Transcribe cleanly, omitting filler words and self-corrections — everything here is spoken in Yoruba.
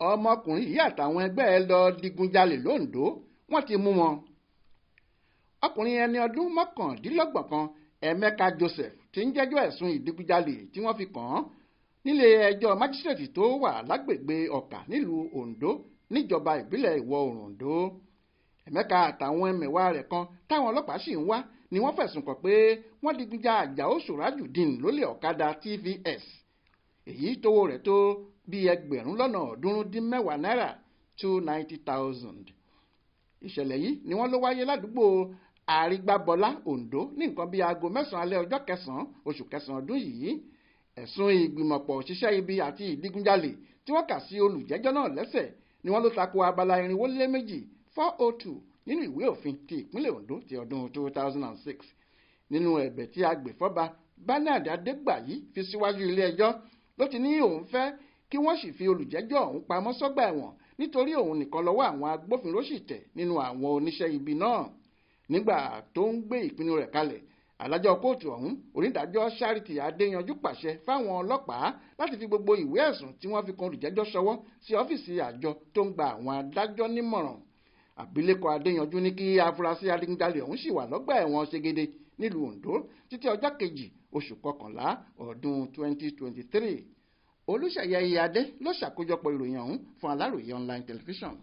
Ọmọkùnrin yìí àtàwọn ẹgbẹ́ ẹ̀ lọ digunjalè lóńdó, wọ́n ti mú wọn. Ọkùnrin ẹni ọdún 29 kan, Emeka Joseph, ti ń jẹ́jọ́ ẹ̀sùn ìdigunjalè tí wọ́n fi kàn án nílé ẹjọ́ májísrèètì tó wà lágbègbè Ọ̀kà nílùú Ondo níjọba ìbílẹ̀ Ìwọ̀ Oòrùn Ondo. Emeka àtàwọn ẹmẹ̀wà rẹ̀ kan táwọn ọlọ́pàá sì ń wá ni wọ́n fẹ̀sùn kàn pé wọ́n digunja Àjàó Surajudeen lólè ọ̀kadà TVS, èyí tówó rẹ̀ tó bíi 390,000 náírà, 290,000. Ìṣẹ̀lẹ̀ yìí ni wọ́n ló wáyé ládùúgbò Àrígbábọlá, Ondo, ní nǹkan bíi aago 9 alẹ́ ọjọ́ kẹsàn-án oṣù kẹsàn-án ọdún yìí. Ẹ̀sùn ìgbìmọ̀pọ̀ òṣìṣẹ́ ibi àti ìdigunjalè tí wọ́n kà sí olùjẹ́jọ́ náà lẹ́sẹ̀ ni wọ́n ló tako abala 402, 402, nínú ìwé òfin ti ìpínlẹ̀ Ondo ti ọdún 2006. Nínú ẹ̀bẹ̀ tí agbèfọ́ba Bernard Adégbàyí fi síwájú ilé ẹjọ́ ló ti ní òun fẹ́ kí wọ́n sì fi olùjẹ́jọ́ ọ̀hún pamọ́ sọ́gbà ẹ̀wọ̀n nítorí òun nìkan lọ́wọ́ àwọn agbófinró sì tẹ̀ nínú àwọn oníṣẹ́ ibi náà. Nígbà tó ń gbé ìpinnu rẹ̀ kalẹ̀, adájọ́ kóòtù ọ̀hún, onídàájọ́ Charity Adéyanjú, pàṣẹ fáwọn ọlọ́pàá láti fi gbogbo ìwé ẹ̀sùn tí wọ́n fi kan olùjẹ́jọ́ ṣọwọ́ sí ọ́fíìsì àjọ tó ń gba àwọn adájọ́ nímọ̀ràn. Àbílẹ̀kọ Adéyanjú ní kí afurasí adigunjalè ọ̀hún sì wà lọ́gbà ẹ̀wọ̀n Ṣègede nílùú Ondo títí ọjọ́ 2 oṣù kọkànlá ọdún 2023. Olúṣèyẹ Iyadé ló ṣàkójọpọ̀ ìròyìn ọ̀hún fún Aláròyé Online Television.